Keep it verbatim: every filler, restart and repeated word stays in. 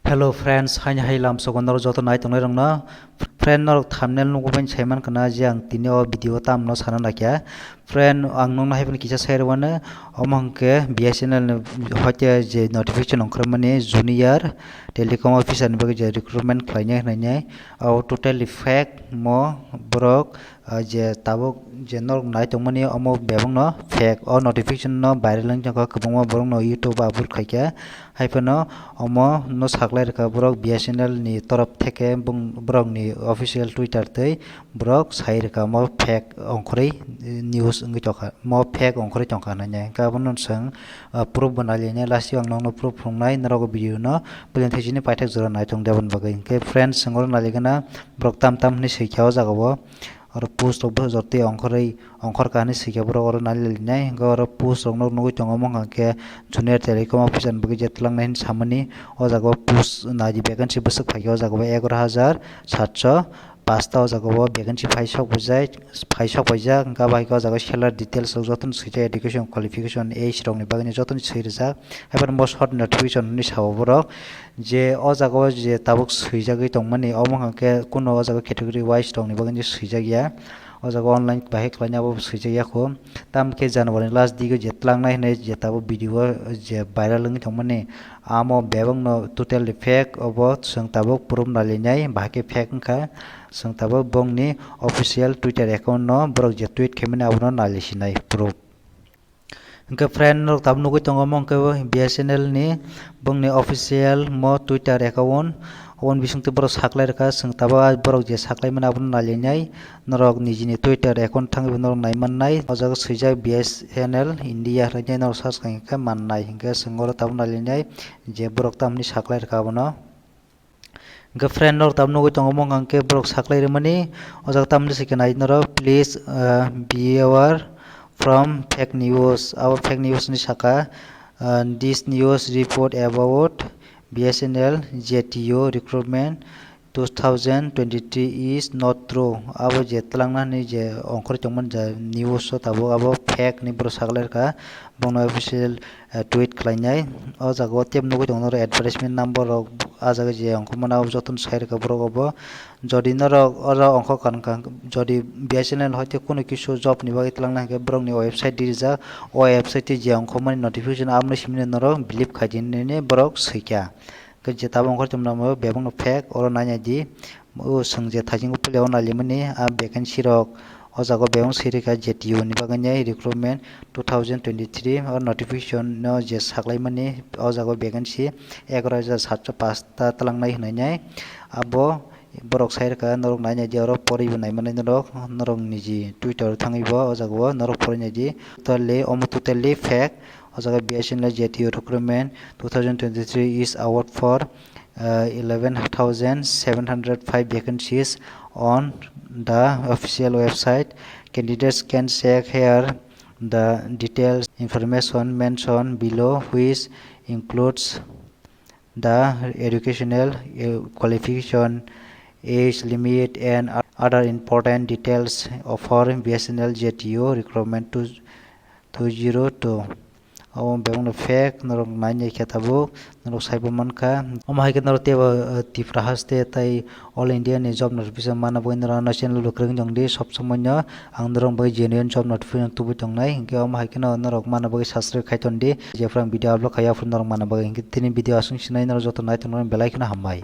Hello friends, haini hai lamsogo norok joto nai tongnai rokno. Friend, norok thumbnail nugwi bai sai mankha na je ang tini o video o tamno sana nakya. Friend, ang nokno hai phano kisa sai rwmano, omo hwnkhe B S N L ni hoite je notification ongkhormani junior telecom officer ni bagwi je recruitment khlainai hwnwi, o totally fake. Mo borok ah, je tabuk je norok nai tongmani omo bebakno fake, o notification no viral wng tongkha, kwbangma borokno YouTube upload khaikha, hai phano omo no saklai rwkha borok B S N L ni torof theke, bung-, borokni official Twitter tei borok sai rwkha omo fake ongkhorwi news wngwi tongkha, omo fake ongkhorwi tongkha hinwi. Hwnkhe abono chwng, ah, proof bo nailainai, last o ang nokno proof phunuknai, norok o video no beleng thaisini paithak jora nai tong deboni bagwi. Hwnkhe friends, chwng oro nailaigana borok tam tam hwnwi swikha o jaga o. Oro post rok bo jotoi ongkhorwi, ongkhor kha hinwi swikha borok oro nailainai. Hwnkhe oro post rok no nugwi tongo, omo hwnkha khe junior telecom officer ni bagwi je twlangnai hinwi samani. O jaga o post naidi vacancy bwswk phaikha o jaga o egaroh hajar satso pasta o jaga o vacancy phaisok bujai, phaisok paijak. Hwnkhe abo hai khe o jaga o salary details rok jotono swijak, education qualification, age rokni bagwi jotono swi rijak. Haiphano bo short notification hinwi sao borok. Je o jaga o je tabuk swijagwi tongmani, omo hwnkha khe kuno o jaga category wise rokni bagwi swijak ya. O jaga online bai khe khlaina abo swijak ya kho. Tamo khe January ni last dik o je twlangnai hinwi je tabuk video o je viral wngwi tongmani, amo bebakno totally fake, obo chwng tabuk proof nailainai, bahai khe fake wngkha. Chwng tabuk bongni official Twitter account no borok je tweet khaimani abono nailaisinai proof. Hwnkhe friend, norok tabuk nugwi tongo, omo hwnkhe B S N L ni bongni official mo Twitter account, oboni bisingtwi borok saklai rwkha, chwng tabuk a borok je saklai mani abono nailainai, norok nijini Twitter account thangwi bo norok nai mannai, o jaga swijak B S N L India hinwi norok search khaikhe mannai, hwnkhe chwng oro tabuk nailainai je borok tamni saklai rwkha abono. Hwnkhe friend, norok tabuk nugwi tongo, omo hwnkha khe borok saklai rwmani, o jaga tamni se khe nai norok, please, uh, beware from fake news. Abo fake news ni saka, uh, this news report about B S N L Z T O recruitment two thousand twenty-three is not true. Abo je twlangnani je ongkhorwi tongmani je news o tabuk, abo fake ni borok saklai rwkha, bono official eh, tweet khlainai. O jaga o tei nugwi tongo norok advertisement number rok, ah jaga je ongkhormani abo jotono sai rwkha borok obo. Jodi norok oro ongkhor kha wngkha, jodi B S N L hoite kunu kisu job ni bagwi twlangnai hwnkhe borokni website di rijak, o website twi je ongkhormani notification abono simi norok believe khai di hinwi borok swikha. Hwnkhe je tabuk ongkhor tongmani bebakno fake, oro nainai di. O chwng je thaisingo pile o nailaimani a vacancy rok o jaga o bebak swi rwkha Z T O ni bagwi nai recruitment two thousand twenty-three o notification no je saklaimani o jaga o vacancy egaroh hajar satso paanch ta twlangnai hwnwi nai. Abo borok sai rwkha, norok nainai di, oro porwi bo nai mannai norok, norok niji Twitter o thangwi bo o jaga o norok porwi nai di. Totally, omo totally fake. O jaga B S N L Z T O recruitment two thousand twenty-three is out for uh, eleven thousand seven hundred five vacancies on the official website. Candidates can check here the details information mentioned below, which includes the educational uh, qualification, age limit, and other important details for B S N L Z T O recruitment two, two zero two. Abo bebakno fake, norok nainai khe tabuk, norok saibo mankha. Omo hai khe norok teibo, uh, Tipra haste tei All India ni job notification manna bagwi norok ano channel bo kwrwng tong di, sob somoi no ang norok bai genuine job notification tubui tongnai. Hinkhe omo hai kheno norok manna bagwi subscribe khai ton di. Jephru ang video upload khai, aphuru norok manna bagwi. Hinkhe tini video aswk sinai, norok joto nai tongmani belai kheno hambai.